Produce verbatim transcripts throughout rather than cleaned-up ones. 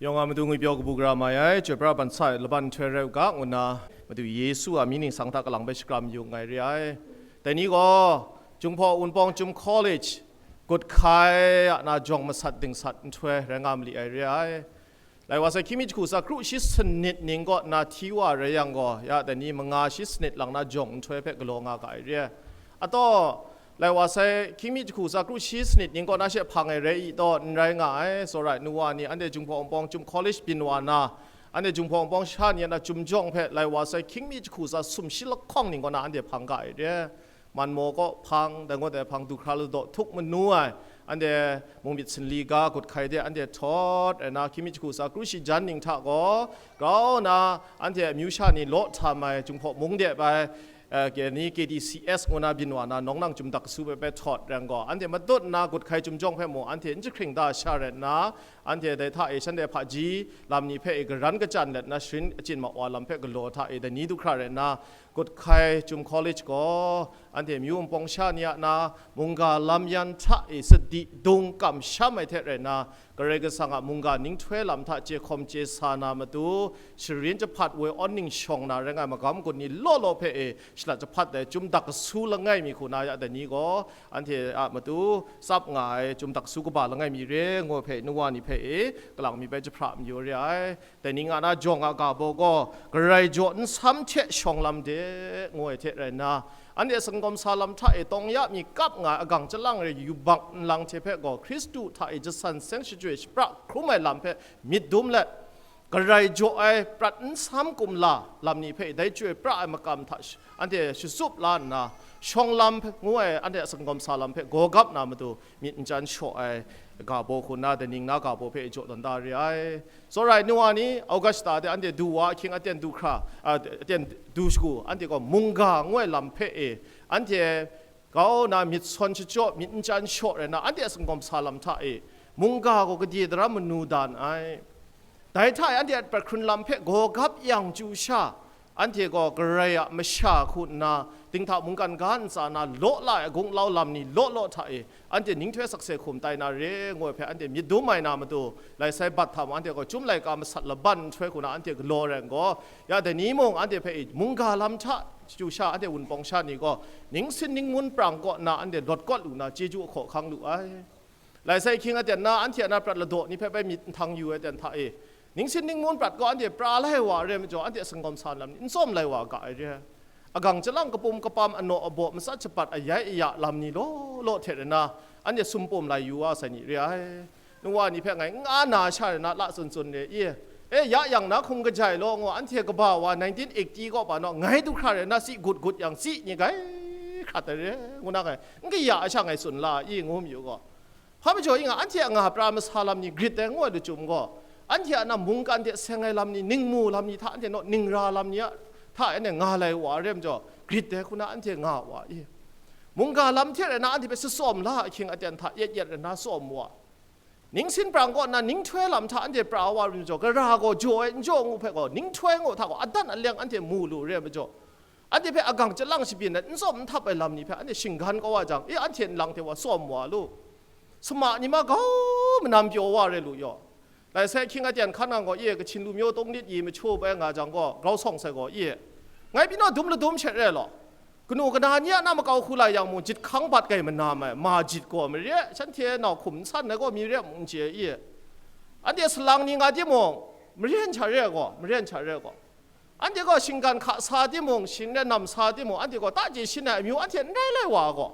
Yawng a matu ngwipyaw kabu gara mai ai, chyoi pra ban sa ai laban nhtoi rai u ga, ngu nna Madu Yesu a mying ningsang hta kalang bai shakram yu nngai re ai. Dai ni gaw, Jinghpaw Wunpawng Chyum College, Gut Hkai a na jawng masat dingsat nhtoi rai nga mali ai re ai. Lai wa sai hkying mi jahku tsa kru shi sanit ning kaw na hti wa rai yang gaw, ya dai ni manga shi sanit lang na jawng nhtoi hpe galaw nga ga ai re ai. Ataw, lai wa sai hkying mi jahku tsa kru shi sanit ning kaw na she hpang ai rai i taw, n rai nga ai, tsawra ai nu wa ni, anhte Jinghpaw Wunpawng Chyum College byin wa na, anhte Jinghpaw Wunpawng sha ni a na Chyum jawng hpe lai wa sai hkying mi jahku tsa sum shi lahkawng ning kaw na anhte hpang ga ai re ai. Manmaw kaw hpang, dai ngut ai hpang, du hkra ladaw htuk manu ai, anhte mung myit sanli ga Gut Hkai de anhte htawt rai na, hkying mi jahku tsa kru shi jan ning hta gaw, grau na anhte amyu sha ni law htam ai Jinghpaw mung de bai, eh, ke ni K D C S ngu na byin wa na, nawng nang Chyum dak kasu hpe bai htawt rai gaw, anhte matut nna Gut Hkai Chyum jawng hpe mung anhte n jahkring da sha rai nna, anhte dai hta e shanhte hpaji lam ni hpe e garan kachyan let nna, sharin achyin ma wa lam hpe galaw hta e dai ni du hkra rai nna, Gut Hkai Chyum College gaw, anhte myu wunpawng sha ni a na, mungga lam yan hta e sadi dung kamsham ai hte rai nna, Karai Kasang a mungga ninghtoi lam hta chye hkawm chye sa na matu, sharin jahpat woi awn ning shawng na rai nga ai magam gun ni law law hpe e shalat jahpat ai Chyum dak kasu langai mi hku na ya dai ni gaw, anhte a matu tsap nga ai Chyum dak kasu kaba langai mi re, ngu hpe nu wa ni hpe e kalang mi bai jahpra mayu re ai. Dai ning a na jawng a ga baw gaw, Karai jaw nsam hte shawng lam de, ngu ai hte rai nna, anhte sangawm sa lam hta e tawng ya mi kap nga ai agang chyalang re yubak nlang hte hpe gaw, Hkristu hta e jasan seng shachyoi shapra hkrum ai lam hpe myit dum let, Karai jaw ai prat nsam kumla lam ni hpe dai chyoi pra ai makam hta sh-, anhte shatsup la nna, shawng lam hpe ngu ai anhte a sangawm sa lam hpe gawgap na matu myit n chyan shaw ai ga baw hku nna, dai ning na ga baw hpe jaw tawn da re ai. Tsawra ai nu wa ni, August ta de anhte du wa ahkying aten du hkra, a, aten du shagu, anhte gaw mungga ngu ai lam hpe e, anhte grau na myit sawn shachyaw, myit n chyan shaw rai nna, anhte a sangawm sa lam hta e, mungga gaw gade daram manu dan ai. Dai hta e anhte a prat hkrun lam hpe gawgap yang chyu sha, anhte gaw Karai a masha hku nna, dinghta mungkan ga ntsa na law la ai gunglau lam ni law law hta e, anhte ninghtoi sakse hkum tai na re, ngu ai hpe anhte myit dum ai na matu, lai sai bat hta mung, anhte gaw Chyum laika masat laban nhtoi hku na anhte galaw rai n gaw, ya dai ni mung anhte hpe i mungga lam hta chyu sha, anhte wunpawng sha ni gaw, ningsin ningmun prang kaw nna anhte lawt kawt lu na, chyeju ahkaw ahkang lu ai. Lai sai ahkying aten na, anhte a na prat ladaw ni hpe bai myit nhtang yu ai aten hta e, ningsin ningmun prat gaw anhte pra lai wa ai re majaw, anhte a sangawm sa lam ni n tsawm lai wa ga ai re ai. Agang chyalang kapum kapam, anaw abaw, matsat shapat, ayai aya lam ni law law hte rai nna, anhte sumpum lai yu wa sai ni re ai. Nu wa ni hpe ngai n nga na sha rai na, la tsun tsun re i, e, ya yang na hkum kajai law ngu, anhte kaba wa nineteen eighty kaw pa naw, ngai du hkra rai na, si gut gut yang, si ni gai hkrat ai re, ngu na ngai n kaya ai sha ngai tsun la i, ngu mayu gaw, hpa majaw i nga, anhte a nga pra masa lam ni grit ai ngu ai lachyum gaw, anhte a na mungkan hte seng ai lam ni, ningmu lam ni hta, anhte naw ningra lam ni a hta, anhte nga lai wa ai re majaw, grit ai hku na anhte nga wa i, mungga lam hte rai na, anhte hpe shatsawm la ahkying aten hta yet yet rai na tsawm wa, ningsin prang kaw nna ninghtoi lam hta anhte pra wa ru majaw, gara gaw jaw ai n jaw ngu hpe gaw, ninghtoi ngu hta gaw adan aleng anhte mu lu re ai majaw, anhte hpe agang chyalang shabyin ai, n tsawm n htap ai lam ni hpe anhte shinggan kau wa jang, e, anhte nlang hte wa tsawm wa lu. Sama ni ma grau manam pyaw wa re lu yaw. Lai sai ahkying aten hkan ngang gaw, e, Kachin lu myaw tunglit yi machu bai nga jang gaw, grau sawng sai gaw, e, ngai pyi naw dum ladum she re law, kanu kana ni a na makau hku lai yang mung, jit hkang bat gai manam ai, ma jit gaw mare, shanhte nau hkum n san ai gaw mi re mung n chye, e, anhte salang ni nga timung, maren sha re gaw, maren sha re gaw, anhte gaw shinggan hka sa timung, shing re nam sa timung, anhte gaw ta chye shin ai amyu anhte n rai lai wa gaw,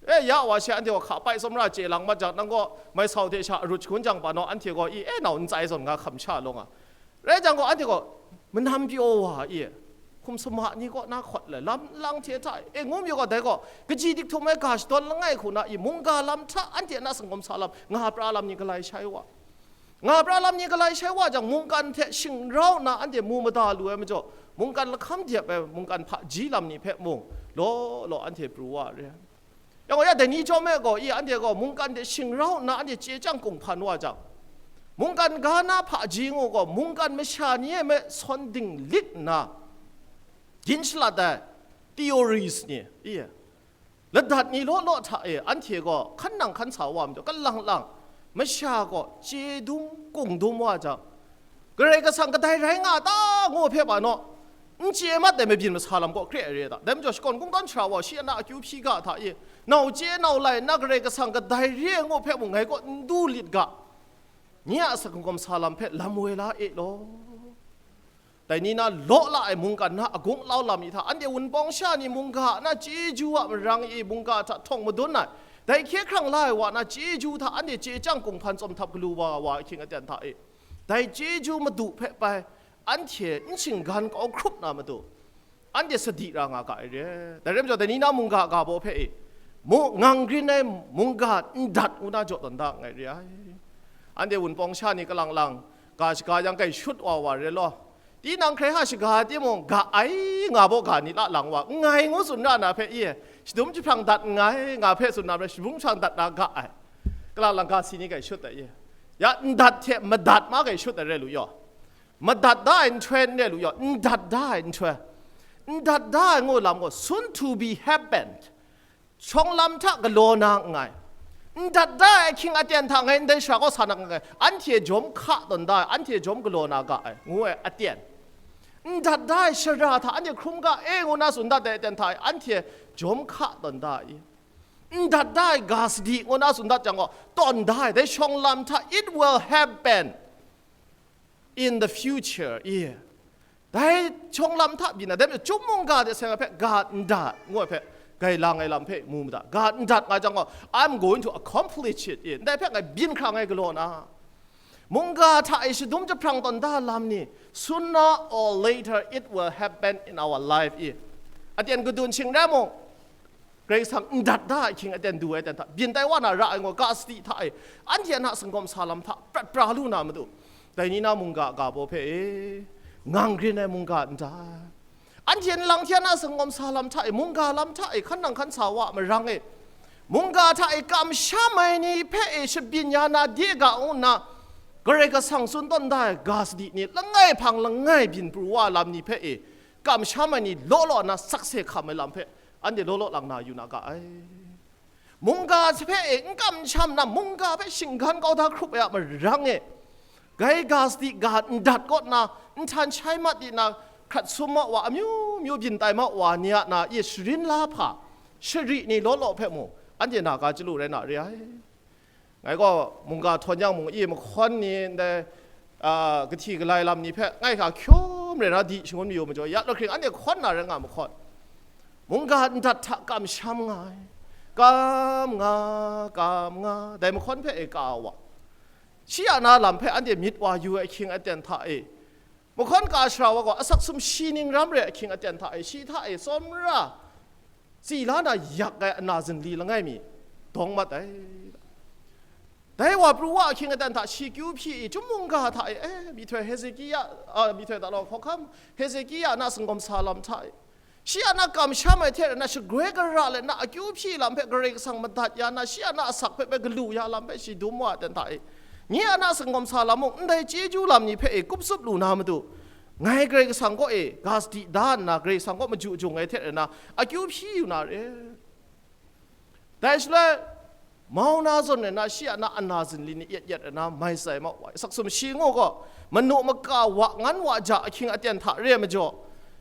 e, ya wa she anhte gaw hka pai tsawmra chye lang mat jang, nang gaw mai sau hte sha arut shangun jang pa naw, anhte gaw i, e, nau n tsai zawn nga hkam sha law nga. Rai jang gaw, anhte gaw manam pyaw wa i, hkum sama ni kaw na hkawt lai, lam lang hte hta e, ngu mayu gaw, dai gaw kaji dik htum ai ga shadawn langai hku na i, mungga lam hta anhte a na sangawm sa lam, nga pra lam ni galai shai wa. Nga pra lam ni galai shai wa jang, mungkan hte shingrau nna anhte mu mada lu ai majaw, mungkan lahkam dep ai mungkan hpaji lam ni hpe mung, law law anhte pru wa re. Yang gaw, ya dai ni chyawm e gaw, i, anhte gaw mungkan hte shingrau nna anhte chye chyang kunghpan wa jang, mungkan ga na hpaji ngu gaw, mungkan masha ni e me sawn dinglik nna, gyin shalat ai theories ni, i, ladat ni law law hta e anhte gaw hkan nang hkan sa wa majaw, kalang lang masha gaw chye dung kung dum wa jang, Karai Kasang kadai rai nga ta ngu hpe pa naw, n chye mat ai mabyin masa lam kaw hkre ai re ta. Dai majaw, shakawn kungdawn shara wa shi a na akyu hpyi ga hta e, nau chye nau lai nna Karai Kasang kadai re ai ngu hpe mung ngai kaw n du lit ga, nye a asak hkungkawm sa lam hpe lam woi la e law. Dai ni na law la ai mungkan na agung lau lam mi hta, anhte wunpawng sha ni mungga na chyeju a marang e mungga hta htawng madun ai, dai hkye hkrang la ai wa na chyeju hta anhte chye chyang kunghpan tsawm htap galu wa wa ahkying aten hta e, dai chyeju madu hpe pai anhte n shinggan kau hkrup na matu, anhte sadi ra nga ga ai re. Dai rai majaw, dai ni na mungga ga baw hpe e, mu, ngang grin ai mungga ndat ngu na jaw tawn da nngai re ai. Anhte wunpawng sha ni kalang lang ga shaga yang kai shut wa wa re law, tinang hkrai ha shaga timung ga ai nga baw ga ni la lang wa nngai ngu tsun ra na hpe e, shadum jahprang dat nngai nga hpe tsun na hpe, shadum jahprang dat na ga ai. Kalang lang ga si ni kai shut ai e, ya ndat hte madat ma kai shut ai re lu yaw. Madat da ai nhtoi n re lu yaw, n dat da ai nhtoi, n dat da ai ngu lam gaw, soon to be happened, shawng lam hta galaw na nngai. N dat da ai ahkying aten hta ngai ndai shara kaw sa na nngai, anhte jawm hka tawn da ai, anhte jawm galaw na ga ai, ngu ai aten. N dat da ai shara hta anhte hkrum ga e ngu na tsun dat ai aten hta e, anhte jawm hka tawn da ai. N dat da ai ga sadi ngu na tsun dat jang gaw, tawn da ai, dai shawng lam hta, it will happen in the future, i. Dai shawng lam hta byin ai, dai majaw, chyum mungga de seng ai hpe ga n dat ngu ai hpe, gai lang ai lam hpe mu ma da, ga n dat nga jang gaw, I'm going to accomplish it, i, ndai hpe ngai byin hkra ngai galaw na. Mungga hta e shadum jahprang tawn da lam ni, sooner or later it will happen in our life, i. Aten gadun shing rai mung, Karai Kasang n dat da ai ahkying aten du ai aten hta, byin tai wa na ra ai ngu ga sadi hta e, anhte a na singkawm sa lam hta prat pra lu na matu, dai ni na mungga ga baw hpe e, ngang grin ai mungga ndat, anhte nlang hte a na singkawm sa lam hta e, mungga lam hta e, hkan nang hkan sa wa a marang e, mungga hta e kamsham ai ni hpe e shabyin ya na de ga ngu nna, Karai Kasang tsun tawn da ai ga sadi ni langai hpang langai byin pru wa lam ni hpe e, kamsham ai ni law law na sakse hkam ai lam hpe, anhte law law lang na yu na ga ai. Mungga hpe e n kamsham na, mungga hpe shinggan kau da hkrup ai a marang e, gai ga sadi ga ndat kaw na, nhtan shai mat di na, hkrat sum ma wa, amyu myu byin tai ma wa ni a na e sharin la hpa, shari ni law law hpe mung, anhte na ga chyalu rai na re ai. Ngai gaw mungga htawn yang mung, i mahkawn ni ndai, a, kahti galai lam ni hpe ngai hkra hkyum rai na di shangun mayu majaw, ya lahkring anhte hkawn na rai nga mahkawn, mungga ndat hta kamsham nga ai, kam nga, kam nga, dai mahkawn hpe e ka wa, shi a na lam hpe anhte myit wa yu ai ahkying aten hta e, mahkawn ka shara wa gaw asak sumshi ning ram re ahkying aten hta e, shi hta e tsawmra tsi la na yak ai ana zinli langai mi dawng mat ai. Dai wa pru wa ahkying aten hta shi kyu hpyi i, chyum mungga hta e, eh, myihtoi Hezekia, a, myihtoi ta law, hkawhkam Hezekia na singkawm sa lam hta e, shi a na kamsham ai hte rana shagroi gara let na akyu hpyi lam hpe Karai Kasang madat ya na, shi a na asak hpe bai galu ya lam hpe shi dum wa ai aten hta e, nye a na singkawm sa lam mung ndai chyeju lam ni hpe e kup tsup lu na matu, ngai Karai Kasang kaw e ga sadi da nna, Karai Kasang kaw maju jung ai hte rana akyu hpyi yu na re. Dai shaloi, mau na zawn ai na shi a na ana zinli ni yet yet ai na mai tsai ma wa, asak sumshi ngu gaw, manu maka wa ngan wa ja ahkying aten hta re ai majaw,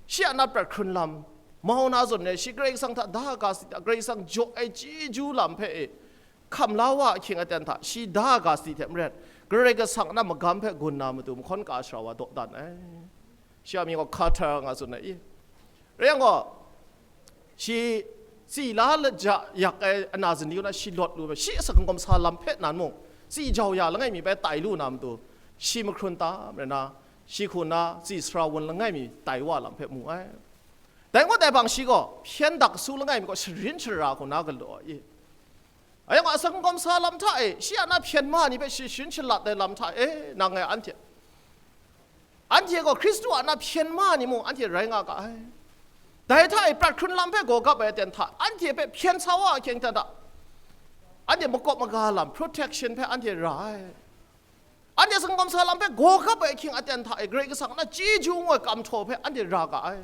shi a na prat hkrun lam, mau na zawn ai shi Karai Kasang hta da ga sadi hta, Karai Kasang jaw ai chyeju lam hpe e hkam la wa ahkying aten hta, shi da ga sadi hte maren, Karai Kasang a na magam hpe gun na matu mahkawn ka shara wa dawdan ai. Shi a mying gaw Carter nga tsun ai i. Rai yang gaw, shi tsi la laja yak ai ana zinli na shi lawt lu ai, shi asak hkungkawm sa lam hpe nan mung, tsi jau ya langai mi bai tai lu na matu, shi mahkrun tam rai na, shi hku na tsi sara wun langai mi tai wa lam hpe mu ai. Dai ngut ai bang shi gaw, hpyen dak su langai mi gaw sharin shara hku na galaw ai i. Ayang a, asak hkungkawm sa lam hta e, shi a na hpyen ma ni hpe shi sharin shalat ai lam hta e, nang ngai anhte. Anhte gaw Hkristu a na hpyen ma ni mung anhte rai nga ga ai. Dai hta e prat hkrun lam hpe gaw gap ai aten hta, anhte hpe hpyen sa wa ahkying hta hta, anhte makawp maga lam, protection hpe anhte ra ai. Anhte asak hkungkawm sa lam hpe gaw gap ai ahkying aten hta e, Karai Kasang a na chyeju ngu ai kam htaw hpe anhte ra ga ai.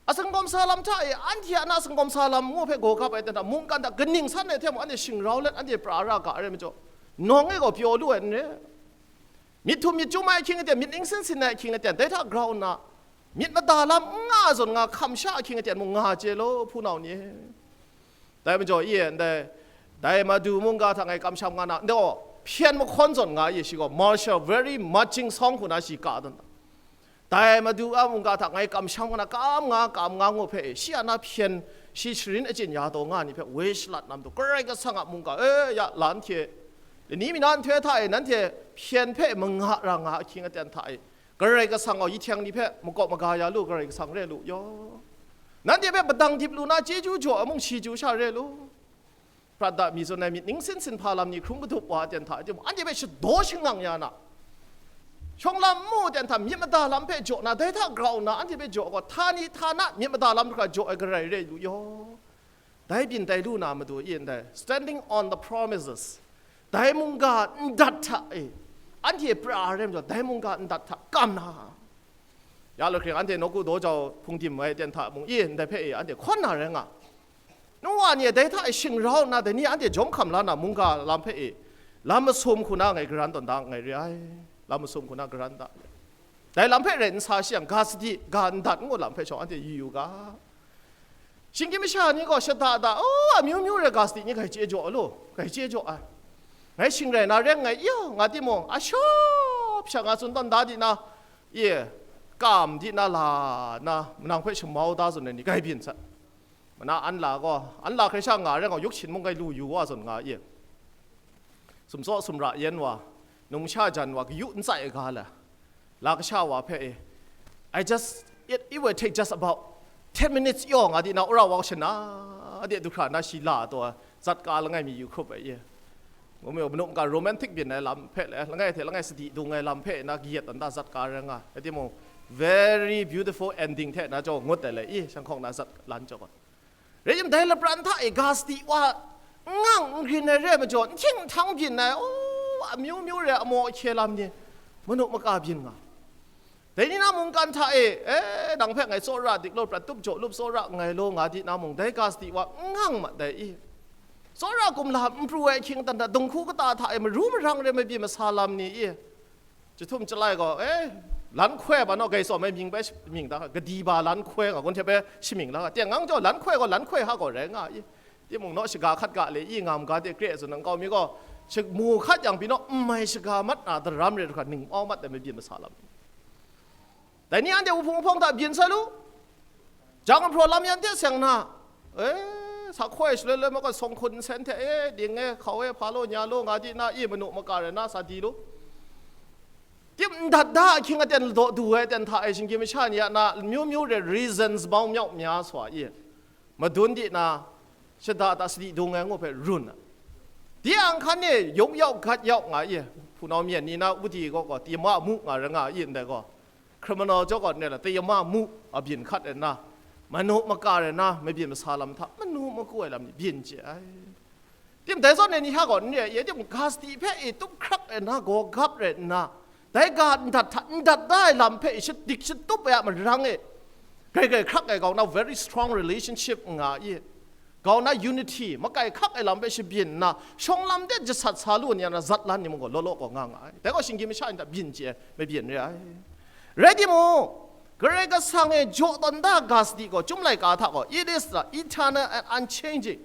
Asak hkungkawm sa lam hta e, anhte a na asak hkungkawm sa lam ngu hpe gaw gap ai aten hta, mungkan hta kaning san ai hte mung anhte shingrau let anhte pra ra ga ai rai majaw, nawng e gaw pyaw lu ai n re. Myit htum myit chyum ai ahkying aten, myit ning sin sin ai ahkying aten, dai hta grau nna, myit mada lam n nga zawn nga hkam sha ahkying aten mung nga chye law, hpunau ni e. Dai majaw, i e ndai, dai Madu mungga hta ngai kamsham nga na, ndai gaw, hpyen mahkawn zawn nga i, shi gaw martial, very marching song hku na shi ka dan ta. Dai Madu a mungga hta ngai kamsham nga na, kam nga ngu hpe e, shi a na hpyen, shi sharin achyin ya taw nga ni hpe woi shalat na matu, Karai Kasang a mungga, e, ya, la anhte, lani mi na nhtoi hta e, nanhte hpyen hpe manga ra nga ahkying aten hta e, Karai Kasang gaw, yi htyeng ni hpe makawp maga ya lu, Karai Kasang re lu yaw. Nanhte hpe padang dip lu na chyeju jaw ai mung, shi chyu sha re lu. Prat da mi zawn ai myit ning sin sin hpa lam ni hkrum kadup wa aten hta, anhte hpe shadaw shangang ya na, shawng lam nmu aten hta myit mada lam hpe jaw na, dai hta grau nna anhte hpe jaw gaw, htani htana myit mada lam hkra jaw ai Karai re lu yaw. Dai byin tai lu na matu e ndai, standing on the promises, dai mungga ndat hta e, anhte pra ai rai majaw, dai mungga ndat hta kam na, ya lahkring anhte nawku daw jau hpungdim ai aten hta mung e, ndai hpe e anhte hkawn na rai nga. Nu wa ni e dai hta e shing rau nna, dai ni anhte jawm hkam la na mungga lam hpe e, lam masum hku na ngai garan tawn da nngai re ai, lam masum hku na garan da. Dai lam hpe rai n sa shi yang, ga sadi, ga ndat ngu lam hpe shawng anhte yu yu ga. Shinggyim masha ni gaw shada da, o, amyu myu re ga sadi ni grai chye jaw lu, grai chye jaw ai. Ngai shing rai na reng ngai, yo, nga timung, ashawp sha nga tsun tawn da di na, ye, kam di na la na, manang hpe shamau da zawn ai ni grai byin sat. Mana an la gaw, an la hkrai sha nga reng gaw, yuksin mung grai lu yu wa zawn nga, ye. Sumtsaw sumra yen wa, numsha jan wa, kayu n tsai ai ga la, la kasha wa hpe e, I just, it, it will take just about ten minutes yaw nga di na, ura wa shana de du hkra na shi la taw, zat ka langai mi yu hkrup ai e. Ngu mi, manu maka romantic byin ai lam hpe le, langai hte langai sadi dung ai lam hpe na kayat dan da zat ka rai nga. Rai timung, very beautiful ending hte na jaw ngut ai le, i, shanghkawng na zat lan jaw. Rai tim, dai lapran hta e ga sadi wa n ngang n grin ai re ai majaw, n hting n htang byin ai, o, amyu myu re ai amaw ahkye lam ni, manu maka byin nga. Dai ni na mungkan hta e, e, nang hpe ngai tsawra dik law, prat tup jaw lup tsawra nngai law, nga di na mung, dai ga sadi wa n ngang mat dai i. Tsawra kumla n pru ai hkying aten hta, dinghku kata hta e maru marang re ai mabyin masa lam ni i. Jahtum jalai gaw, e, lan hkoi ba naw gai tsawm ai mying bai mying da, kadi ba lan hkoi nga, gun hte bai shamying la, teng ngang jaw lan hkoi gaw, lan hkoi ha gaw rai nga i. Timung naw shaga hkat ga le i, ngam ga de kre tsun na nkau mi gaw, shi-, mu hkat yang pyi naw, n mai shaga mat na daram re hkra ning mau mat ai mabyin masa lam. Dai ni anhte wuhpung wuhpawng hta byin sai lu. Jang hpraw lam yan hte seng na, e, sa hkoi shaloi loi makoi sawng hkun nsen hte, e, ding e, hkau e, hpa law, nya law, nga di na, i, manu maka rai na, sa di lu. Tim ndat da ahkying aten ladaw du ai aten hta e, shinggyim masha ni a na, myu myu re reasons bau myau mya swa i, madun di na, shada ta sadi dung ai ngu hpe run a. Di ang hkan e yung yau gat yau nga i, hpunau myen ni na, wudi gaw gaw, tima mu nga ra nga i, ndai gaw, criminal jaw gaw, ne la, tayama mu a byin hkat ai na, manu maka rai na, mabyin masa lam hta, manu maku ai lam ni byin chye ai. Tim dai zawn e ni hta gaw, n re ai, e, tim ga sadi hpe e tup hkrak rai nna, gaw gap rai nna, dai ga ndat hta, ndat da ai lam hpe e shadik shatup ai a marang e, grai grai hkrak ai gau na, very strong relationship nga i, gau na unity, makai hkrak ai lam hpe shabyin nna, shawng lam de jasat sa lu ni a na, zat lan ni mung gaw, law law gaw nga nga ai. Dai gaw shinggyim masha ni hta byin chye ai, mabyin re ai. Rai timung, Karai Kasang e jaw tawn da ga sadi gaw, Chyum laika hta gaw, it is the eternal and unchanging.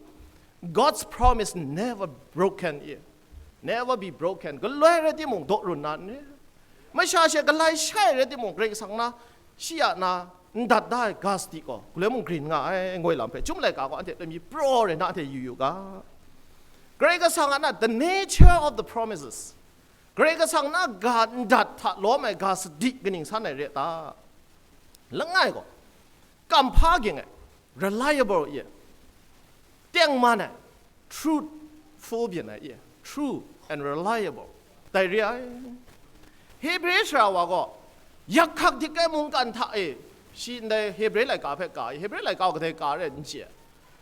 God's promise never broken i. Never be broken. Galoi rai timung, daw run na n re. Masha she galai shai rai timung, Karai Kasang na, shi a na, ndat da ai ga sadi gaw, galoi mung grin nga ai, ngoi lam hpe, Chyum laika gaw anhte lami praw rai na anhte yu yu ga. Karai Kasang a na, the nature of the promises. Karai Kasang na ga ndat hta lawm ai ga sadi kaning san ai re ta? Langai gaw, kamhpa ging ai, reliable i, tengman ai, truthful byin ai i, true and reliable, dai re ai. Hebre sara wa gaw, yak hkak dik ai mungkan hta e, shi ndai Hebre laika hpe ka i, Hebre laika gaw kadai ka re n chye ai.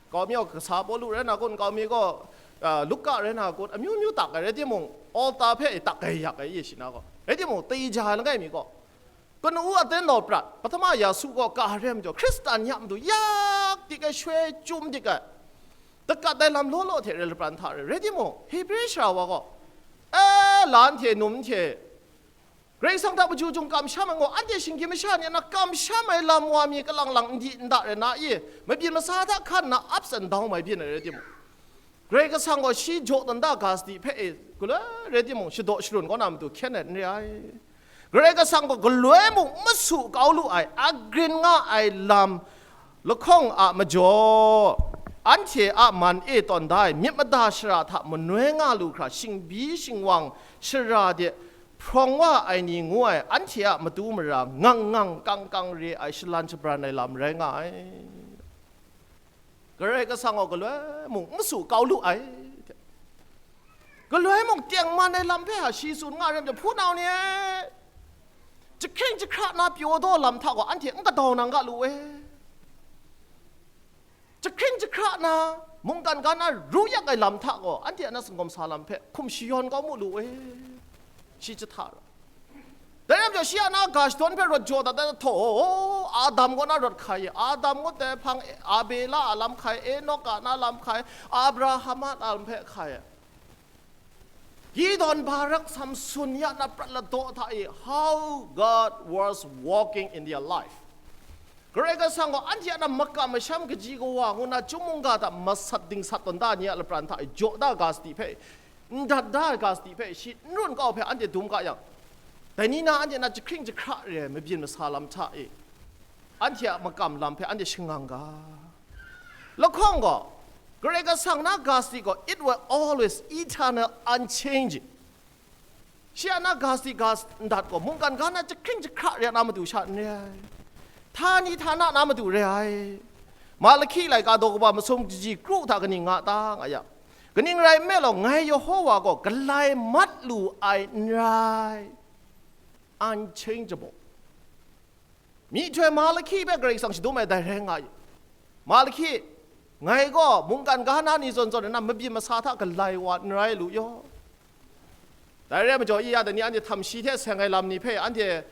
Kau mi gaw kasa Pawlu rai na kun, kau mi gaw, a, Luka rai na kun, amyu myu tak ai rai timung, altar hpe e tak ai yak ai i, shi na gaw. Rai timung, taija ai langai mi gaw, kanu Aten law prat, Patama Yasu gaw ka ai rai majaw, Hkristan ya matu yak dik ai, shoi chyum dik ai, dakat ai lam law law hte rai lapran hta rai. Rai timung, Hebre sara wa gaw, e, la anhte num hte, Karai Kasang hta maju jung kamsham ai gaw, anhte shinggyim masha ni na kamsham ai lam wa mi kalang lang n di n da rai na i, mabyin masa hta hkan na ups and down mai byin ai rai timung, Karai Kasang gaw shi jaw tawn da ga sadi hpe e, galoi rai timung, shadaw sharun kaw na matu hkyen ai n re ai. Karai Kasang gaw galoi mung masu kau lu ai, agrin nga ai lam lahkawng a majaw, anhte a man e tawn da ai myit mada shara hta manoi nga lu hkra, shingbi shingwang shara de hprawng wa ai ni ngu ai, anhte a matu mara ngang ngang kang kang re ai shalan shabran ai lam rai nga ai. Karai Kasang gaw galoi mung n su kau lu ai. Galoi mung tengman ai lam hpe a shi tsun nga rim, hpunau ni e, jahkring jahkra na pyaw daw lam hta gaw anhte n kadau nang ga lu e. Jahkring jahkra na, mungkan ga na ru yak ai lam hta gaw, anhte a na singawm sa lam hpe hkum shayawn kau mu lu e, shi jahta ra. Dai ram jaw, shi a na ga shadawn hpe rawt jaw dat ai htaw, Adam kaw na rawt hkai, Adam ngut ai hpang, Abela a lam hkai, Enok a na lam hkai, Abraham a lam hpe hkai. Gideon, Barak, Samson ya na prat ladaw hta e, how God was working in their life. Karai Kasang gaw anhte a na makam masham, kaji kawa ngu na, chyum mungga hta masat dingsat tawn da ni a lapran hta e jaw da ga sadi hpe, n dat da ga sadi hpe, shi n run kau hpe anhte dum ga yang, dai ni na anhte na jahkring jahkra re ai mabyin masa lam hta e, anhte a makam lam hpe anhte shangang ga. Lahkawng gaw, Karai Kasang na ga sadi gaw, it will always eternal, unchanging. Shi a na ga sadi ga ndat gaw, mungkan ga na jahkring jahkra re ai na matu sha n re ai. Htani htana na matu re ai. Malahki laika daw kaba masum kaji kru hta kaning nga ta nga yang, kaning rai nme law, ngai Yehowa gaw galai mat lu ai n rai. Unchangeable. Myihtoi Malahki hpe Karai Kasang shadum ai dai rai nga i. Malahki, ngai gaw mungkan ga na ni zawn zawn na mabyin masa hta galai wa n rai lu yaw. Dai rai majaw, i ya dai ni anhte htam shi hte seng ai lam ni hpe anhte,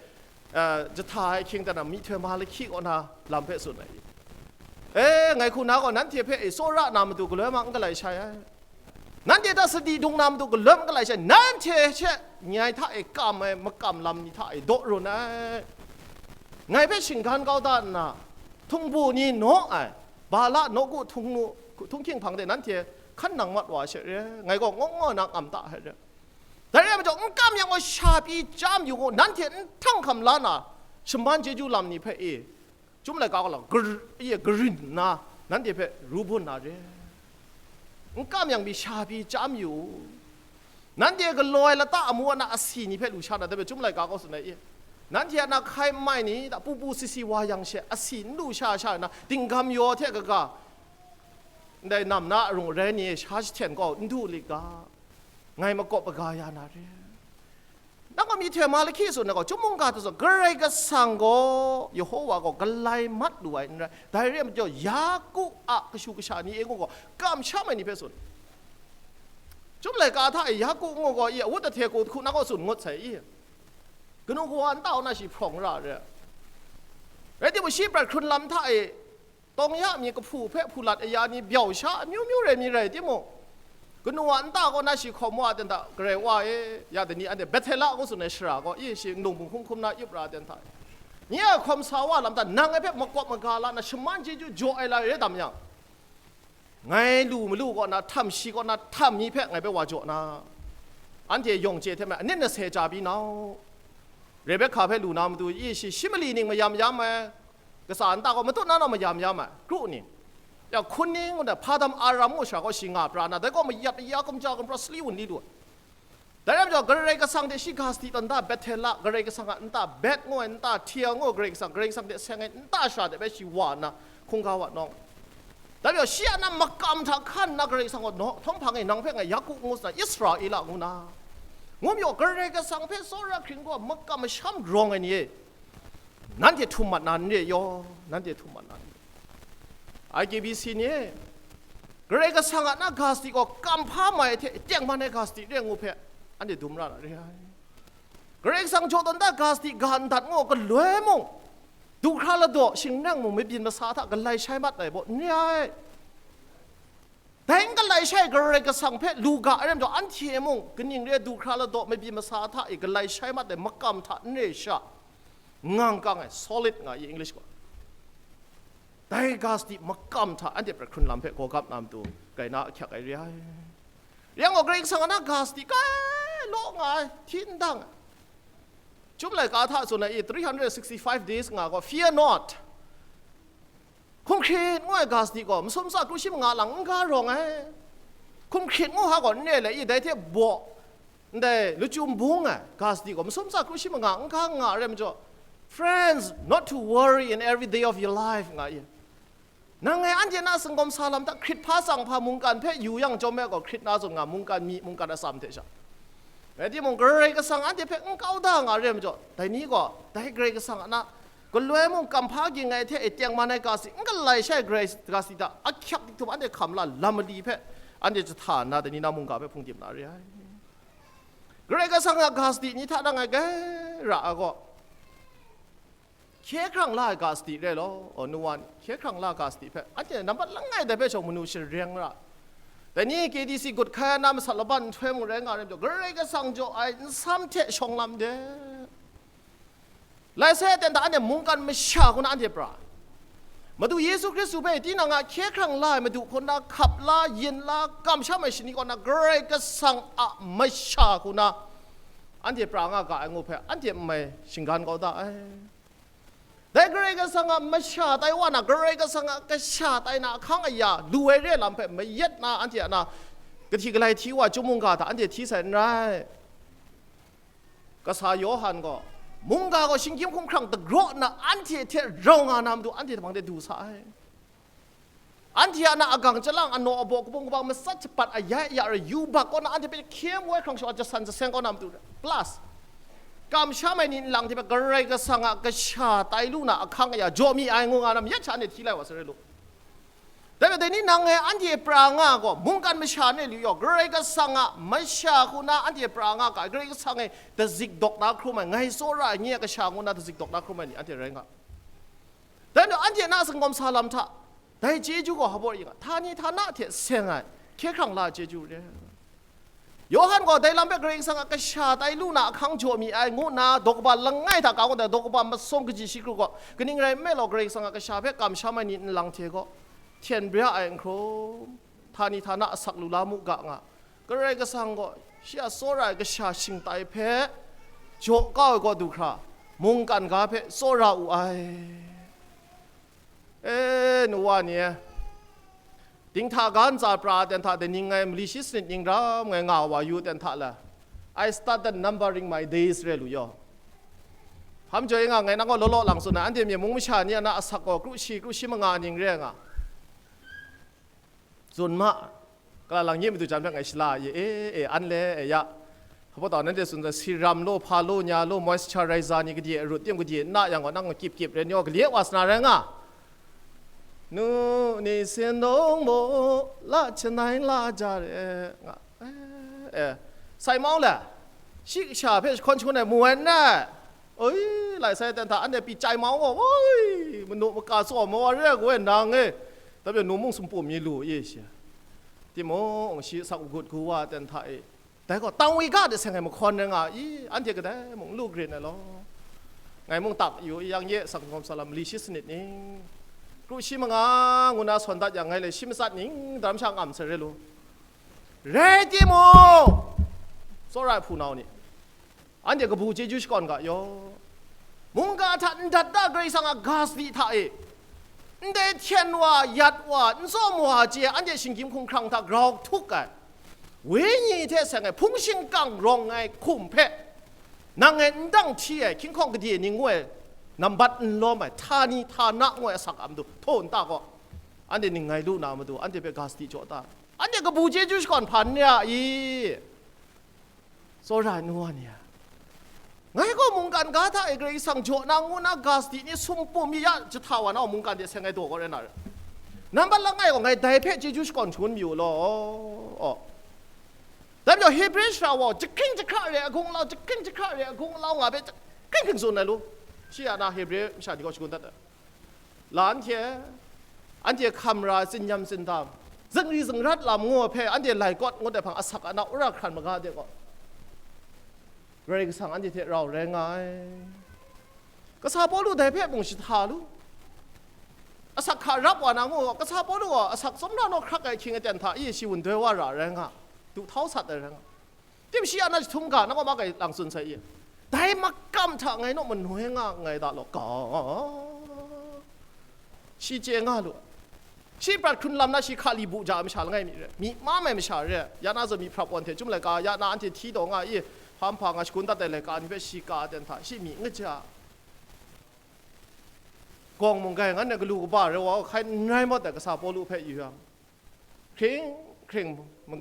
eh, jahta ai hkying dan na, myihtoi Malahki kaw na lam hpe tsun ai i. E, ngai hku na gaw, nanhte hpe e tsawra na matu galoi ma n galai shai ai. Nanhte hta sadi dung na matu galoi ma n galai shai. Nanhte she nyai hta e kam ai makam lam ni hta e daw run ai. Ngai hpe shinggan kau da nna, htung bu ni naw ai, Bala nawku htung nu, htung hkying hpang de nanhte hkan nang mat wa she re, ngai gaw ngaw ngaw na ngam ta hte re. Dai rai majaw, n kam yang gaw sha pyi chyam yu ngu, nanhte n htanghkam la na, shaman chyeju lam ni hpe e, Chyum laika gaw la, gar-, ye, garin nna, nanhte hpe ru bun na re. N kam yang pyi sha pyi chyam yu u. Nanhte galaw ai lata amu ana asi ni hpe lu sha na, dai hpe Chyum laika gaw tsun ai i. Nanhte a na hkai n mai ni, da pupu sisi wa yang she, asi n lu sha sha nna, dinggam yaw hte kaga, ndai nam na arung arai ni e sha jahten gaw n du lit ga, ngai makawp maga ya na re. Nang gaw myihtoi Malahki tsun na gaw, Chyum mungga hta zawn, Karai Kasang gaw, Yehowa gaw galai mat lu ai n rai, dai re ai majaw, Yaku a kashu kasha ni e ngu gaw, kamsham ai ni hpe tsun. Chyum laika hta e Yaku ngu gaw, i a wut ahte hku hku na gaw tsun ngut sai i. Kanu kawa nta kaw na shi hprawng ra re. Rai timung, shi prat hkrun lam hta e, Tawng ya mi kahpu hpe hpulat aya ni byau sha amyu myu rai mi rai timung, kanu a nta kaw na shi hkawm wa ten hta, Karai Wa e, ya dai ni anhte Bethela ngu tsun ai shara gaw, i shi nlung bung hkum hkum na yup ra ten hta, nye a hkawm sa wa lam hta, nang ngai hpe makawp maga la na, shaman chyeju jaw ai lai re dam yang, ngai lu malu kaw na, htam shi kaw na, htam mi hpe ngai hpe wa jaw na, anhte yawng chye hte mei, anit na se chya pyi nau. Rebekha hpe lu na matu, i shi, shi mali ning mayam yam ai, kasa nta gaw matut na naw mayam yam ai, kru ni, ya, hkun ni ngu na, Padan Aram ngu shara gaw shi nga pra na, dai gaw mayat aya gumja gumra sali wun li lu ai. Dai rai majaw, Karai Kasang hte shi ga sadi tawn da, Bethela, Karai Kasang a nta, Bet ngu ai nta, Tia ngu ai Karai Kasang, Karai Kasang hte seng ai nta shara de bai shi wa nna, hkungga wa nawng. Dai majaw, shi a na makam hta hkan nna Karai Kasang gaw, "Naw, htawng hpang e nang hpe ngai Yaku ngu sa, Israela ngu na, ngu majaw, Karai Kasang hpe tsawra hkring gaw makam masham rawng ai ni e, nanhte htum mat na n re yaw, nanhte htum mat na n re." I K B C ni e, Karai Kasang a na ga sadi gaw kamhpa mai hte tengman ai ga sadi re ngu hpe, anhte dum ra na re ai. Karai Kasang jaw tawn da ga sadi ga ndat ngu, galoi mung, du hkra ladaw, shingnang mung, mabyin masa hta galai shai mat ai baw n re ai. Dai n galai shai Karai Kasang hpe lu ga ai ram jaw, anhte mung kaning re du hkra ladaw mabi masa hta e galai shai mat ai makam hta n re sha, ngang kang ai, solid nga i English gaw. Dai ga sadi makam hta anhte pra hkrun lam hpe gaw gap na matu, kai na ahkyak ai re ai. Rai yang gaw, Karai Kasang a na ga sadi kai law nga ai, hti n dang ai. Chyum laika hta tsun ai i, three hundred sixty-five days nga gaw, fear not. Hkum hkrit ngu ai ga sadi gaw, masum tsa kru shi manga lang n ga rawng ai. Hkum hkrit ngu ha gaw, n re le i, dai hte baw, ndai lachyum bung ai ga sadi gaw, masum tsa kru shi manga n ga nga ai rai majaw, friends, not to worry in every day of your life, nga i. Nang e anhte na singkawm sa lam hta hkrit hpa tsang hpa mungkan hpe yu yang chyawm e gaw, hkrit na zawn nga, mungkan myi, mungkan atsam hte sha. Rai timung, Karai Kasang anhte hpe n kau da nga re majaw, dai ni gaw, dai Karai Kasang a na galoi mung, kamhpa ging ai hte e tengman ai ga sadi, n galai shai Karai ga sadi hta ahkyak dik htum anhte hkam la lam mali hpe anhte jahta nna, dai ni na mungga hpe hpungdim na re ai. Karai Kasang a ga sadi ni hta nang ai gara ai gaw, hkye hkrang la ai ga sadi re law, o, nu wa ni, hkye hkrang la ai ga sadi hpe, anhte nambat langai dai hpe shawng manu shareng ra. Dai ni K D C gut hkai na masat laban nhtoi mung rai nga rai majaw, Karai Kasang jaw ai nsam hte shawng lam de. Lai sai aten hta anhte mungkan masha hku na anhte pra. Madu Yesu Hkristu hpe tinang a hkye hkrang la ai Madu hku na hkap la, yin la, kamsham ai shani kaw na Karai Kasang a masha hku na anhte pra nga ga ai ngu hpe, anhte n mai shinggan kau da ai. Dai Karai Kasang a masha tai wa na, Karai Kasang a kasha tai na ahkang aya lu ai re lam hpe mayat na, anhte a na kahti galai hti wa, chyum mungga hta anhte hti sai n rai. Kasa Yawhan gaw, mungga gaw shinggyim hkumhkrang dagraw nna anhte hte rau nga na matu, anhte hpang de du sa ai. Anhte a na agang chyalang, anaw abaw, kabung kabang, matsat shapat, ayai aya rai, yubak kaw na anhte hpe hkyem woi hkrang shawa, jasan jaseng kaw na matu, plus kamsham ai ni nlang hte hpe Karai Kasang a kasha tai lu na ahkang aya jaw mi ai ngu nga na mayat sha anhte hti lai wa sarai lu. Dai majaw, dai ni nang e anhte pra nga gaw, mungkan masha ne lu yaw, Karai Kasang a masha hku na anhte pra nga ga, Karai Kasang e dazik dawk na hkrum ai, ngai tsawra ai nye a kasha ngu na dazik dawk na hkrum ai ni anhte rai nga. Dai majaw, anhte na singkawm sa lam hta, dai chyeju gaw hpa baw ring nga, htani htana hte seng ai, hkye hkrang la ai chyeju re. Yawhan gaw dai lam hpe Karai Kasang a kasha tai lu na ahkang jaw mi ai ngu nna, daw kaba langai hta ka ngut ai, daw kaba masum kaji shi kru gaw, kaning rai nme law, Karai Kasang a kasha hpe kamsham ai ni nlang hte gaw hten bya ai n hkrum, htani htana asak lu la mu ga nga, Karai Kasang gaw shi a tsawra ai kasha shingtai hpe jaw kau ai kaw du hkra, mungkan ga hpe tsawra wu ai. E, nu wa ni e, dinghta ga ntsa pra ten hta, daning ngai mali shi sanit ning ram ngai nga wa yu ten hta la, I started numbering my days re lu yaw. Hpa majaw e nga, ngai nang gaw law law lang tsun ai, anhte myi mung masha ni a na asak gaw kru shi, kru shi manga ning re nga. Tsun ma, kala lang nye matu jan hpe ngai shala ye, e, e, an le, e, ya. Hpa taw nanhte tsun ai, serum law, hpa law, nya law, moisturizer ni gade arut tim gade n na yang gaw, nang kyip kyip ren yaw, gale wa sa na rai nga. Nu ni sin dong mu, la chyanai la ja re, nga. E, e, sai mau le, shi kasha hpe jahkawn shangun ai mu ai n rai. Oi, lai sai ten hta, anhte pyi chyai mau gaw, oi, manu maka tsaw maw re ai, nang e, dai hpe nu mung sumpum mi lu i shi. Timung, shi asak agut gu wa ten hta e, dai gaw, tangwi ga de seng ai mahkawn rai nga i, anhte kadai mung lu grin ai law. Ngai mung tak yu i, yang ye, sangkawm salam li shi sanit ning, kru shi manga ngu na sawn dat yang, ngai le shi matsat ning, daram sha ngam sai re lu. Rai timung, tsawra ai hpunau ni, anhte kabu chyeju shakawn ga yaw. Mungga hta ndat da Karai Kasang a ga sadi hta e, ndai hten wa, yat wa, n tsawm wa chye, anhte shinggyim hkumhkrang hta grau htuk ai, wenyi hte seng ai hpung shingkang rawng ai hkum hpe, nang e n dang hti ai hkying hkawng gade ning ngu ai, nambat n lawm ai, htani htana ngu ai asak a matu htaw nta gaw, anhte ning ngai lu na matu, anhte hpe ga sadi jaw ta. Anhte kabu chyeju shakawn hpa n ya i? Tsawra ai nu wa ni a, ngai gaw mungkan ga hta e Karai Kasang jaw na ngu na ga sadi ni sumpum mi ya, jahta wa na mungkan de seng ai daw gaw rai na re. Nambat langai gaw ngai dai hpe chyeju shakawn shangun mi u law. Dai majaw Hebre shara wa jahkring jahkra re ai hkunglau, jahkring jahkra re ai hkunglau nga hpe jahkring hkring tsun ai lu. Shi ya na Hebre masha ni gaw shangun dat ai. La anhte, anhte hkam ra ai tsinyam tsindam, zingri zingrat lam ngu hpe anhte lai kawt ngut ai hpang asak a na wora hkran maga de gaw, Karai Kasang anhte hte rau rai nga ai. Kasa Pawlu dai hpe mung jahta lu. Asak hka rap wa na ngu gaw, Kasa Pawlu gaw asak tsawmra naw hkrak ai ahkying aten hta e shi wun doi wa ra rai nga, duhtau sat ai rai nga. Timshi a na jahtum ga, na gaw ma kai lang tsun sai i. Dai makam hta ngai naw manoi nga nngai da law, ga. Shi chye nga lu. Shi prat hkrun lam na shi hka li bu ja ai masha langai mi re, mi mam ai masha re, ya na zawn mi hprap wan hte chyum laika, ya na anhte hti taw nga i, hpa mhpa nga shagun dat ai laika ni hpe shi ka ten hta, shi mi n kaja. Gawng mung gai ngan na galu kaba rai wa hkai n rai mawt ai Kasa Pawlu hpe yu yang, hkring hkring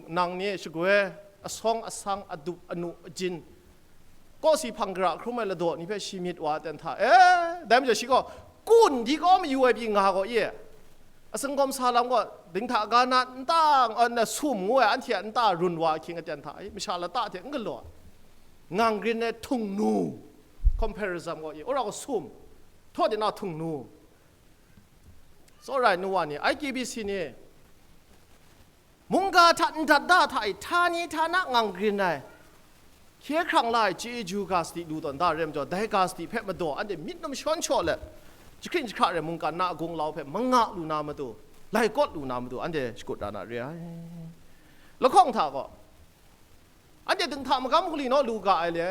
nang ni shagoi asawng asang, adup anu ajin, kawsi hpang gara hkrum ai ladaw ni hpe shi myit wa ten hta, e, dai majaw shi gaw kun di kaw mayu ai pyi nga gaw i, asingkawm sa lam gaw dinghta ga na nta, a, na sum ngu ai anhte a nta run wa ahkying aten hta i, masha lata hte n galaw ai, ngang rin ai htung nu, comparison gaw i, wora gaw sum, htaw de na htung nu, tsawra ai nu wa ni, I K B C ni, mungga hta ndat da hta e, htani htana ngang rin ai, hkye hkrang la ai chyeju ga sadi lu tawn da re majaw, dai ga sadi hpe madaw anhte myit num shawn shaw let, jahkring jahkra re mungkan na agung lau hpe manga lu na matu, lai kawt lu na matu, anhte shakut ra na re ai. Lahkawng hta gaw, anhte dinghta magam hkuli naw lu ga ai le,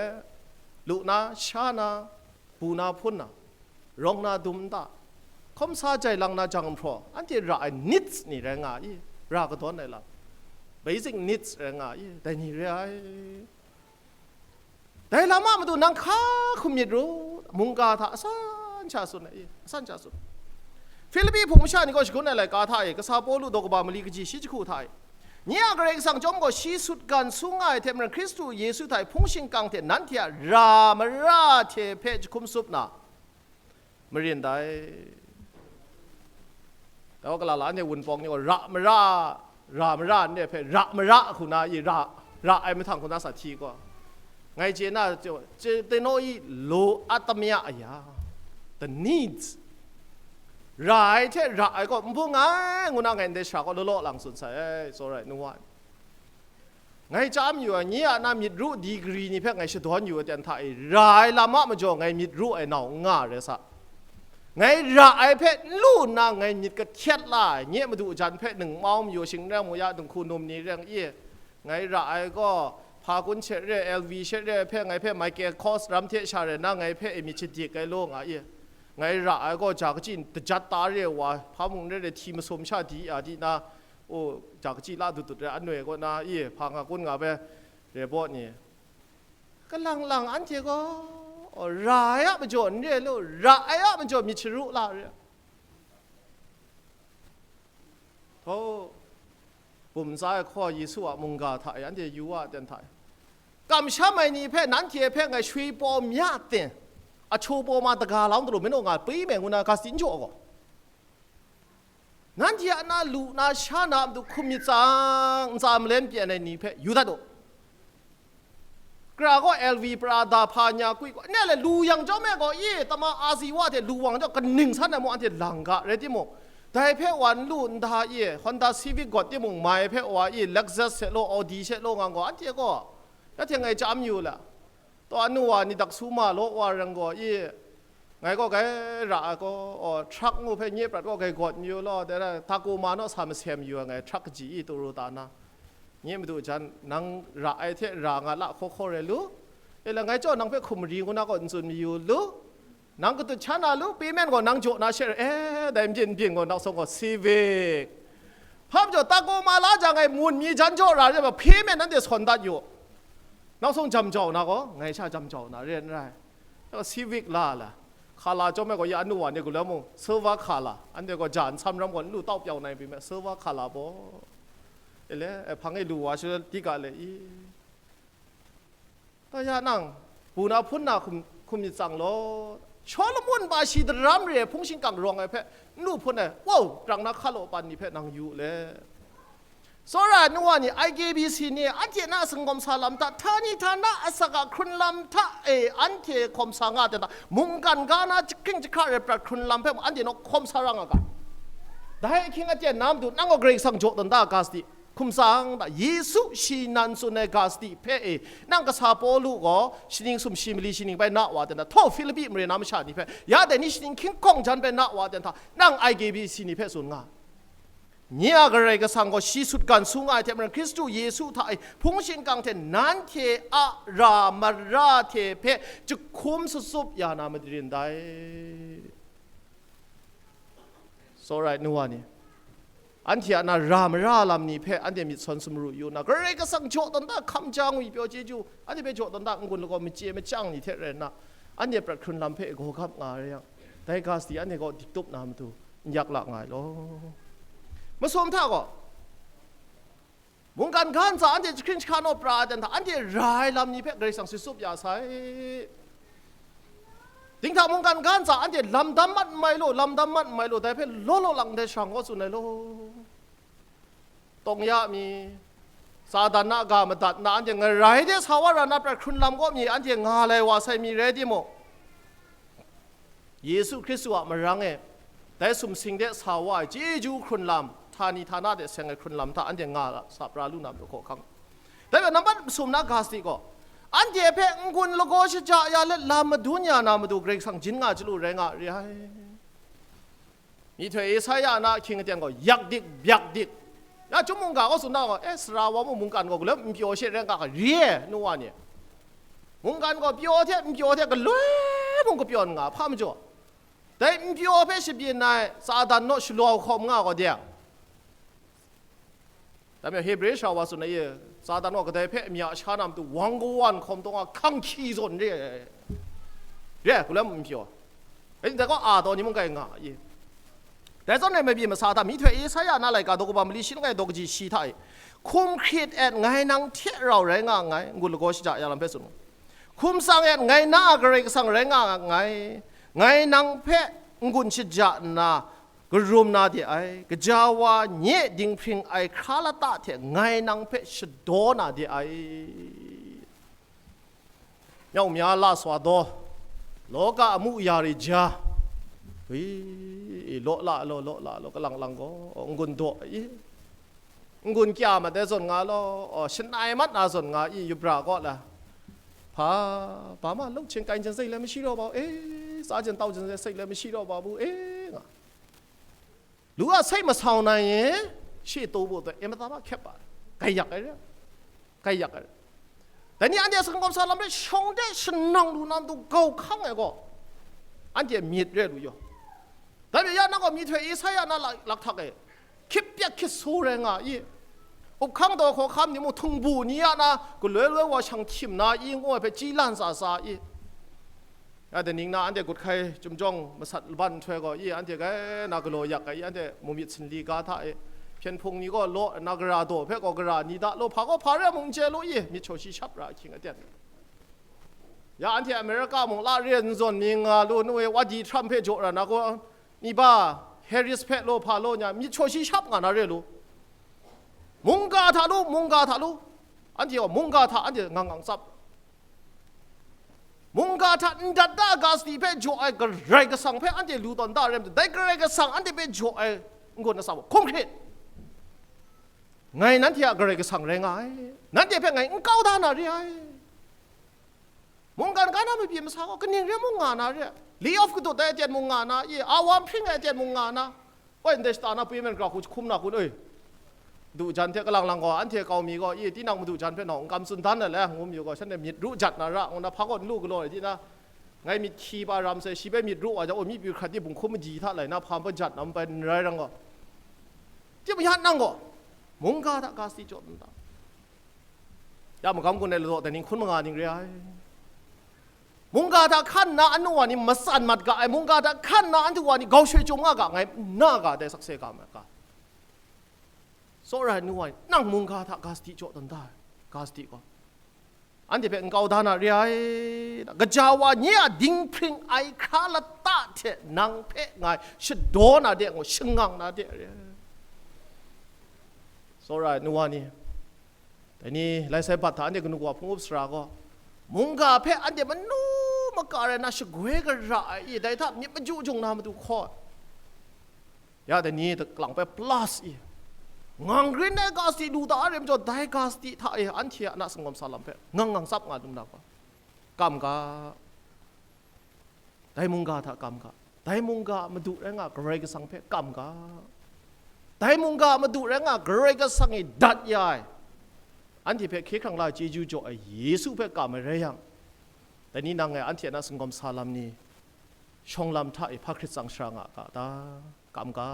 lu na, sha na, bu na, hpun na, rawng na, dum nta, hkawm sa jai lang na jang nhpraw, anhte ra ai needs ni rai nga i, ra kadawn ai lam, basic needs rai nga i, dai ni re ai. Dai lam a matu nang hka hkum myit ru, mungga hta asan sha tsun ai i, asan sha tsun. Hpilipi hpung masha ni gaw shagun ai laika hta e, Kasa Pawlu daw kaba mali kaji shi jahku hta e, nye a Karai Kasang chyawm gaw shi sutgan sung nga ai hte maren, Hkristu Yesu hta e hpung shingkang hte nanhte a ra mara hte hpe jahkum tsup na, marin dai. Dai wa kala la anhte wunpawng ni gaw ra mara, ra mara nde hpe ra mara hku na i ra, ra ai mahtang hku na sa hti gaw, ngai chye na, chye, chye teno i lo atamya aya, the needs, ra ai hte ra ai gaw n bung ai ngu na ngai ndai sara gaw law law lang tsun sai ai, tsawra ai nu wa. Ngai chyam yu ai, nye a na myit ru degree ni hpe ngai shadawn yu ai ten hta e, ra ai lam a majaw ngai myit ru ai nau n nga rai sa. Ngai ra ai hpe n lu nna ngai myit kahtet la ai, nye madu jan hpe ningmau mayu shing n rai mu ya, dinghku num ni rai i, ngai ra ai gaw, hpa kun she re, L V she re hpe, ngai hpe Michael Kors ram hte sha re na, ngai hpe e myit shadik ai law nga i, ngai ra ai gaw, ja kaji dajat ta re wa, hpa mung re re hti masum sha di a di na, o, ja kaji la dut dut re, anoi kaw na i, hpa nga kun nga hpe, re baw ni, kalang lang anhte gaw, o, ra ai a majaw n re lu, ra ai a majaw myit sharu la re. Htaw, bum tsa ai hkaw Yesu a mungga hta e anhte yu wa ten hta e, kamsham ai ni hpe, nanhte hpe ngai shwi paw mya ten, ahtu paw ma daga lau daru manu nga pyi me ngu na ga sadi n jaw gaw, nanhte a na lu na sha na a matu hkum myit tsang ntsa malen pyen ai ni hpe yu dat u. Kra gaw L V, Prada, hpa nya kui gaw, ne le lu yang chyawm e gaw, i, tama azi wa hte lu wang chyawm kaning san ai mung anhte lang ga, rai timung, dai hpe wa n lu nda i, Honda Civic gawt timung, mai hpe wa i, Lexus she law, Audi she law nga gaw, anhte gaw, ya hte ngai chyam yu la, taw anu wa ni dak su ma law wa rang gaw i, ngai gaw gai ra ai gaw, aw, truck ngu hpe nye prat gaw gai gawt mayu law, dai rai, Tacoma naw sa masem yu ai ngai, truck kaji i, Toyota na. Nye madu jan, nang ra ai hte ra nga la hkaw hkaw rai lu. E la, ngai chyaw nang hpe hkum mari ngu na gaw n tsun mayu lu. Nang katut sha na lu, payment gaw nang jaw na she, e, dai nbyin nbyin gaw, nang sawng gaw Civic. Hpa majaw, Tacoma la jang ai mun mi jan jaw ra re ai hpe, payment nanhte sawn dat yu. Nang sawng jam jau na gaw, ngai sha jam jau na re n rai. Civic la la, color chyawm ai gaw, ya anu wa ni gaw la mung, silver color, anhte gaw ja nsam ram gaw, n lu tau pyau nai pyi me, silver color baw. E le, e, hpang e lu wa shi, di ga le i. Taw ya nang, bu na hpun na hkum, hkum myit tsang law. Shawlumon ba shi daram re ai hpung shingkang rawng ai hpe, n lu hpun ai, wow, prang na hka law pan ni hpe nang yu le. Tsawra ai nu wa ni, I K B C ni, anhte na a singkawm sa lam hta, htani htana a sak a hkrun lam hta e, anhte hkawm sa nga ten hta, mungkan ga na jahkring jahkra re prat hkrun lam hpe mung, anhte naw hkawm sa ra nga ga. Dai ahkying aten na matu, nang gaw Karai Kasang jaw tawn da ga sadi, hkum tsang da, Yesu shi nan tsun ai ga sadi hpe e, nang kasa Pawlu gaw shaning sumshi mali shaning bai na wa ten hta, htaw Filipi mare na masha ni hpe, ya dai ni shaning hkying hkawng jan bai na wa ten hta, nang I K B C ni hpe tsun nga. Nye a Karai Kasang gaw shi sutgan su nga ai hte maren, Hkristu Yesu hta e hpung shingkang hte nanhte a ra mara hte hpe jahkum sutsup ya na made rin dai. Tsawra ai nu wa ni, anhte a na ra mara lam ni hpe anhte myit sawn sumru yu nna, Karai Kasang jaw tawn da hkam ja ngwi pyaw chyeju, anhte hpe jaw tawn da n-gun lagaw machye machyang ni hte rai nna, anhte prat hkrun lam hpe gaw gap nga ai yang, dai ga sadi anhte gaw diktup na matu n yak la nga ai law. Masum hta gaw, mungkan ga ntsa anhte jahkring jahka naw pra ai ten hta, anhte ra ai lam ni hpe Karai Kasang sutsup ya sai. Dinghta mungkan ga ntsa anhte lam dam mat n mai law, lam dam mat n mai law, dai hpe law law lang ndai sharang kaw tsun ai law. Tawng ya mi, Satan a ga madat nna anhte ngarai de sa wa ra na prat hkrun lam kaw mi anhte nga lai wa sai mi rai timung, Yesu Hkristu a marang e, dai sumsing de sa wa ai chyeju hkrun lam, htani htana de seng ai hkrun lam hta anhte nga la, sa pra lu na matu hkawhkam. Dai hpe nambat masum na ga sadi gaw, anhte hpe n-gun lagaw shaja ya let lam madun ya na matu Karai Kasang jin nga chyalu rai nga re ai. Myihtoi Esaia na ahkying aten gaw, yak dik, byak dik. Ya, chyum mungga gaw tsun da gaw, e, sara wa mung mungkan gaw galoi n pyaw she rai nga ga, re ai, nu wa ni. Mungkan gaw pyaw hte n pyaw hte galoi mung kapyawn nga, hpa majaw, dai n pyaw hpe shabyin ai Satan naw shalau hkawm nga gaw de. Dai majaw Hebre sara wa tsun ai e, Satan gaw kadai hpe amya sha na matu wang kawan hkawm taw nga hkang hkyi zawn re ai. Re ai, galoi n pyaw. Dai ni dai gaw a taw ni mung kai nga i. Dai zawn rai mabyi masa hta, Myihtoi Esaia na laika daw kaba mali shi langai daw kaji shi hta e, hkum hkrit et ngai nang hte rau rai nga nngai, n-gun lagaw shaja ya lam hpe tsun u. Hkum tsang et ngai na a Karai Kasang rai nga nngai, ngai nang hpe n-gun shaja nna karum na de ai, gaja wa nye dinghpring ai hkra lata hte ngai nang hpe shadaw na de ai. Myawng mya la swa daw, lawka amu ya re ja, wi, law la law, law la law, kalang lang gaw, n-gun daw i, n-gun kya mat ai zawn nga law, aw, shanai mat na zawn nga i, yubra kaw la, hpa, hpa ma, lawng hkying kai jen sai le mashi raw ba, e, tsa jen tau jen sai le mashi raw ba bu, e, nga. Lu a sai masau na ye, shi taw bu taw, e mata ba hkyep ba, gaiyak ai re, gaiyak ai re. Dai ni anhte a sagang kawmsa lam hpe shawng de shanang lu na matu gau hkang ai gaw, anhte myit re lu yaw. Dai hpe ya nang gaw Myihtoi Esaia na la-, lakhtak e, hkyip pyek hkyit su rai nga i, up hkang daw hkawhkam ni mung htung bu ni a na galoi loi wa shang hkyim na i, ngu ai hpe chyi lan tsa tsa i. Ya, daning na anhte gut hkai chyum jawng masat laban nhtoi gaw i, anhte kai na galaw yak ai i, anhte mu myit sinli ga hta e, hpyen hpung ni gaw law nna gara daw hpe gaw gara ni da law, hpa gaw hpa rai mung n chye lu i, myit shaw shi shap ra ahkying aten. Ya, anhte Amerika mung la re n zawn mi nga lu, nu e, wa di Trump hpe jaw ra na gaw, ni ba, Harris hpe law hpa law nya, myit shaw shi shap nga na re lu. Mungga hta lu, mungga hta lu. Anhte gaw mungga hta anhte ngang ngang tsap. Mungga hta ndat da ga sadi hpe jaw ai Karai Kasang hpe anhte lu tawn da rai majaw, dai Karai Kasang anhte hpe jaw ai n-gun atsam hkum hkrit. Ngai nanhte a Karai Kasang rai nga ai. Nanhte hpe ngai n kau da na re ai. Mungkan ga na mabyi masa gaw kaning re mung nga na re, lay off kadut ai aten mung nga na, i, awam hpring ai aten mung nga na, oi, ndai shata na pwi men grau hku jahkum na kun, oi, madu jan hte kalang lang gaw, anhte kau mi gaw, i, tinang madu jan hpe nau n kam tsun dan ai le, ngu mi gaw, shanhte myit ru jat na ra, ngu na, hpa gaw n lu galaw ai, tinang, ngai myit hkyi pa ram sai, shi bai myit ru wa jang, oi, myi pyu hkrat di bunghkum maji hta lai na, hpa hpa jat na, n bai n rai rang gaw, timung ya nang gaw, mungga hta ga sadi jaw n ta. Ya magam gun ai ladaw dai ning hkun manga ning re ai. Mungga hta hkan nna anu wa ni matsan mat ga ai, mungga hta hkan nna anhte wa ni gau shoi chyum nga ga, ngai n na ga dai sakse ga ma ga. Tsawra ai nu wa ni, nang mungga hta ga sadi jaw tawn da ai, ga sadi gaw, anhte hpe n kau da na re ai, gaja wa nye a dinghpring ai hkra lata hte nang hpe ngai shadaw na de, ngu shangang na de re ai. Tsawra ai nu wa ni, dai ni lai sai bat hta anhte kanu kawa hpung up sara gaw, mungga hpe anhte manu maka rai na shagoi gara ai i, dai hta myit maju jung na matu hkaw ai. Ya dai ni kalang hpe plus i, ngang grin ai ga sadi lu da ai rai majaw, dai ga sadi hta e anhte a na singawm sa lam hpe ngang ngang tsap nga dum na gaw, kam ga. Dai mungga hta kam ga. Dai mungga a madu rai nga Karai Kasang hpe kam ga. Dai mungga a madu rai nga Karai Kasang e dat ya ai, anhte hpe hkye hkrang la ai chyeju jaw ai Yesu hpe kam ai rai yang, dai ni nang e anhte a na singawm sa lam ni, shawng lam hta e hpa hkrit tsang shara nga ga ta? Kam ga.